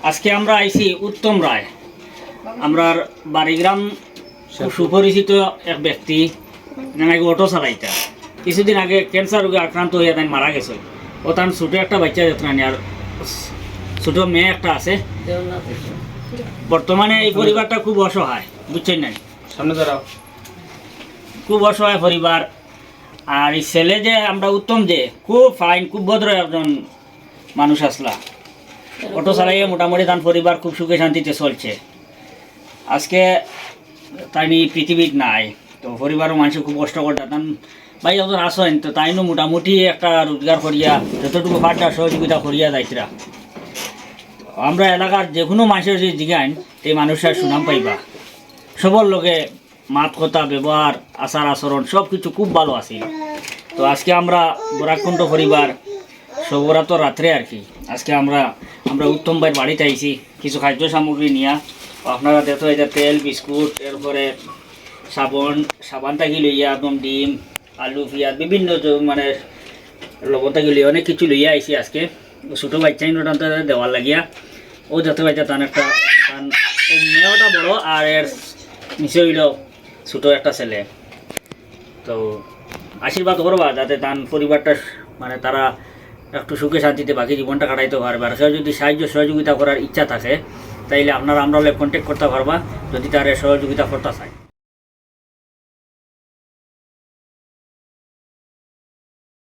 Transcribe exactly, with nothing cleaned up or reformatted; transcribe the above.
আজকে আমরা আইছি উত্তম রায়, আমরার বাড়িগ্রাম খুব সুপরিচিত এক ব্যক্তি, যেন আগে অটো চালাইতা। কিছুদিন আগে ক্যান্সার রোগে আক্রান্ত হইয়া তাই মারা গেছে। ও তার ছোট একটা বাচ্চা যত্ন নেয়, আর ছোট মেয়ে একটা আছে। বর্তমানে এই পরিবারটা খুব অসহায়, বুঝছেন না? সামনে দাঁড়াও। খুব অসহায় পরিবার। আর এই ছেলে যে আমরা উত্তম যে খুব ফাইন, খুব ভদ্র একজন মানুষ আসলা। অটো চালাইয়া মোটামুটি তার পরিবার খুব সুখে শান্তিতে চলছে। আজকে তাইনি পৃথিবীত নাই, তো পরিবারও মানুষে খুব কষ্ট করতা। তান ভাই যখন আসেন, তো তাইনও মোটামুটি একটা রোজগার করিয়া যতটুকু পারতা সহযোগিতা করিয়া যাইতরা। আমরা এলাকার যে কোনো মানুষের যদি জিগাইন, এই মানুষটার সুনাম পাইবা। সবর লগে মাত কথা, ব্যবহার, আচার আচরণ সব কিছু খুব ভালো আছিল। তো আজকে আমরা বরাককুণ্ড পরিবার সবরাতর রাত্রে আর কি, আজকে আমরা আমরা উত্তম ভাইয়ের বাড়িতে আইছি কিছু খাদ্য সামগ্রী নিয়া। তো আপনারা দেখতে পাইতা তেল, বিস্কুট, এরপরে সাবন, সাবান থাকি লইয়া একদম ডিম, আলু, পিঁয়াজ, বিভিন্ন জ-, মানে লবণ থাকি লইয়া অনেক কিছু লইয়া আইছি আজকে। ও ছোট বাচ্চাইন ওটা দেওয়ার লাগিয়া। ও দেখতে পাইতা তান একটা, তান ও মেয়েটা বড় আর এর নিচে হইল ছোট একটা ছেলে। তো আশীর্বাদ করবা যাতে তান পরিবারটা মানে তারা একটু সুখে শান্তিতে বাকি জীবনটা কাটাইতে পারবে। আর কেউ যদি সাহায্য সহযোগিতা করার ইচ্ছা থাকে, তাইলে আপনারা আমরা লগে কন্ট্যাক্ট করতে পারবা যদি তারা সহযোগিতা করতে চায়।